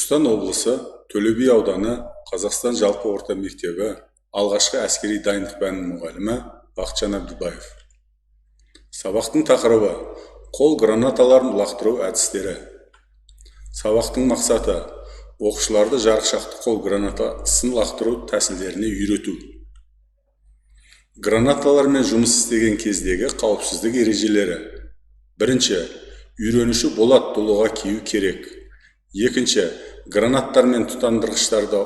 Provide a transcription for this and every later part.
Түркістан облысы, Төле би ауданы, Қазақстан жалпы орта мектебі, алғашқы әскери дайындық пәнінің мұғалімі Бақытжан Әбдібаев. Сабақтың тақырыбы: қол гранаталарын лақтыру әдістері. Сабақтың мақсаты: оқушыларды жарықшақты қол гранатасын лақтыру тәсілдеріне үйрету. Гранаталармен жұмыс істеген кездегі қауіпсіздік ережелері. Бірінші, үйренуші болат дулыға кию керек. Екінші, гранаттар мен тұтандырғыштарды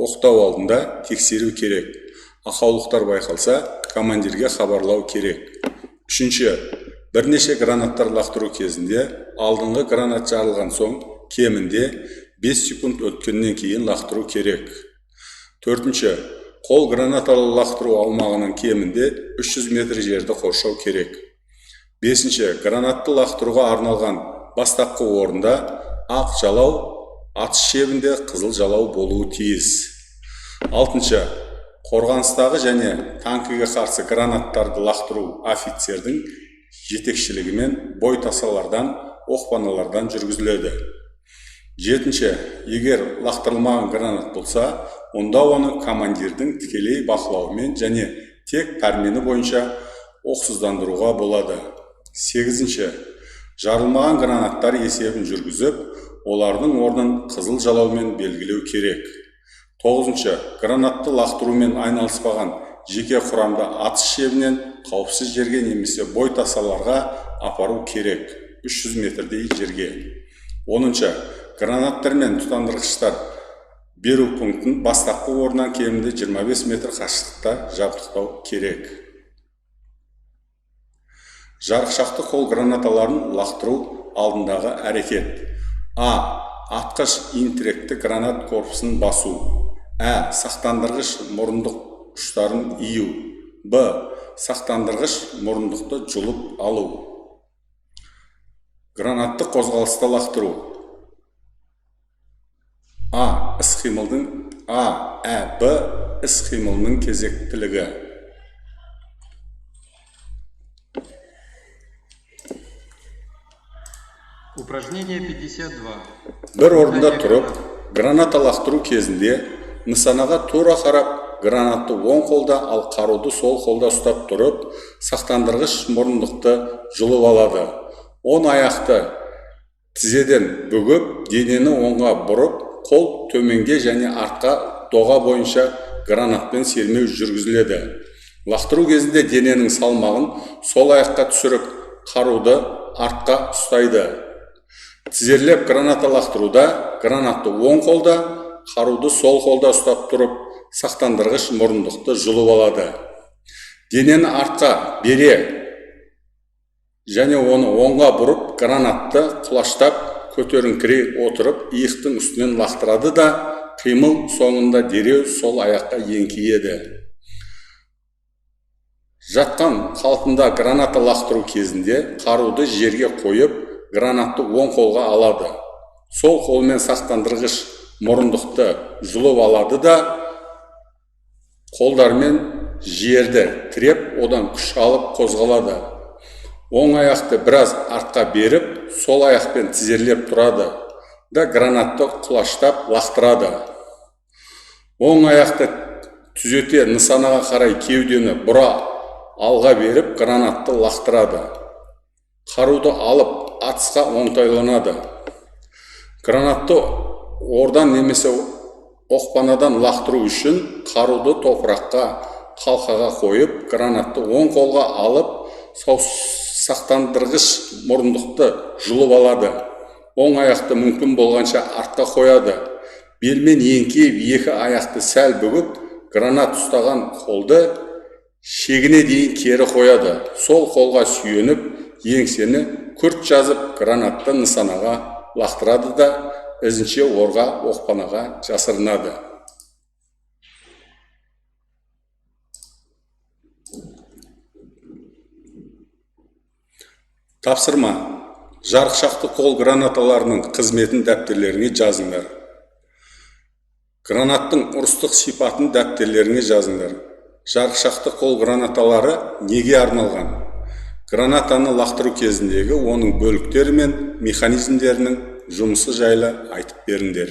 оқтау алдында тексеру керек. Ақаулықтар байқалса, командирге хабарлау керек. Үшінші, бірнеше гранаттар лақтыру кезінде алдыңғы гранат жарылған соң кемінде 5 секунд өткеннен кейін лақтыру керек. Төртінші, қол гранаталы лақтыру аумағының кемінде 300 метр жерді қоршау керек. Бесінші, гранатты лақтыруға арналған бастапқы орында ақ жалау, атыс шебінде қызыл жалау болуы тиіс. Алтыншы, қорғаныстағы және танкіге қарсы гранаттарды лақтыру офицердің жетекшілігімен бой тасалардан, оқпаналардан жүргізіледі. Жетінші, егер лақтырылмаған гранат болса, онда оны командирдің тікелей бақылауымен және тек пәрмені бойынша оқсыздандыруға болады. Сегізінші, жарылмаған гранаттар есебін жүргізіп, олардың орнын қызыл жалаумен белгілеу керек. Тоғызыншы, гранатты лақтырумен айналыспаған жеке құрамды атыс шебінен қауіпсіз жерге немесе бой тасаларға апару керек, 300 метрдей жерге. Оныншы, гранаттар мен тұтандырғыштар беру пунктін бастапқы орнынан кемінде 25 метр қашықтықта жабдықтау керек. Жарықшақты қол гранаталарын лақтыру алдындағы әрекет. А. Атқыш интіректі гранат корпусын басу. Ә. Сақтандырғыш мұрындық ұштарын ию. Б. Сақтандырғыш мұрындықты жұлып алу. Гранатты қозғалыста лақтыру. А. Іс-қимылдың А, Ә, Б іс-қимылының кезектілігі. Упражнение 52. Бір орында тұрып, граната лақтыру кезінде нысанаға тура қарап, гранатты оң қолда, ал қаруды сол қолда ұстап тұрып, сақтандырғыш мұрындықты жұлып алады. Оң аяқты тізеден бүгіп, денені оңға бұрып, қол төменге және артқа доға бойынша гранатпен сермеу жүргізіледі. Лақтыру кезінде дененің салмағын сол аяққа түсіріп, қаруды артқа ұстайды. Тізерлеп граната лақтыруда гранатты оң қолда, қаруды сол қолда ұстап тұрып, сақтандырғыш мұрындықты жұлып алады. Денені артқа бере және оны оңға бұрып, гранатты құлаштап көтеріңкірей отырып, иықтың үстінен лақтырады да, қимыл соңында дереу сол аяққа еңкейеді. Жатқан қалпында граната лақтыру кезінде қаруды жерге қойып, гранатты оң қолға алады. Сол қолмен сақтандырғыш мұрындықты жұлып алады да, қолдармен жерді тіреп, одан күш алып қозғалады. Оң аяқты біраз артқа беріп, сол аяқпен тізерлеп тұрады да, гранатты құлаштап лақтырады. Оң аяқты түзете нысанаға қарай кеудені бұра алға беріп, гранатты лақтырады. Қаруды алып, атысқа оңтайланады. Гранатты ордан немесе оқпанадан лақтыру үшін қаруды топыраққа, қалқаға қойып, гранатты оң қолға алып, сақтандырғыш мұрындықты жұлып алады. Оң аяқты мүмкін болғанша артқа қояды. Белмен еңкейіп, екі аяқты сәл бүгіп, гранат ұстаған қолды шегіне дейін кері қояды. Сол қолға сүйеніп, еңсені күрт жазып, гранатты нысанаға лақтырады да, ізінше орға, оқпанаға жасырынады. Тапсырма. Жарықшақты қол гранаталарының қызметін дәптерлеріңе жазыңдар. Гранаттың ұрыстық сипатын дәптерлеріңе жазыңдар. Жарықшақты қол гранаталары неге арналған? Гранатаны лақтыру кезіндегі оның бөліктері мен механизмдерінің жұмысы жайлы айтып беріңдер.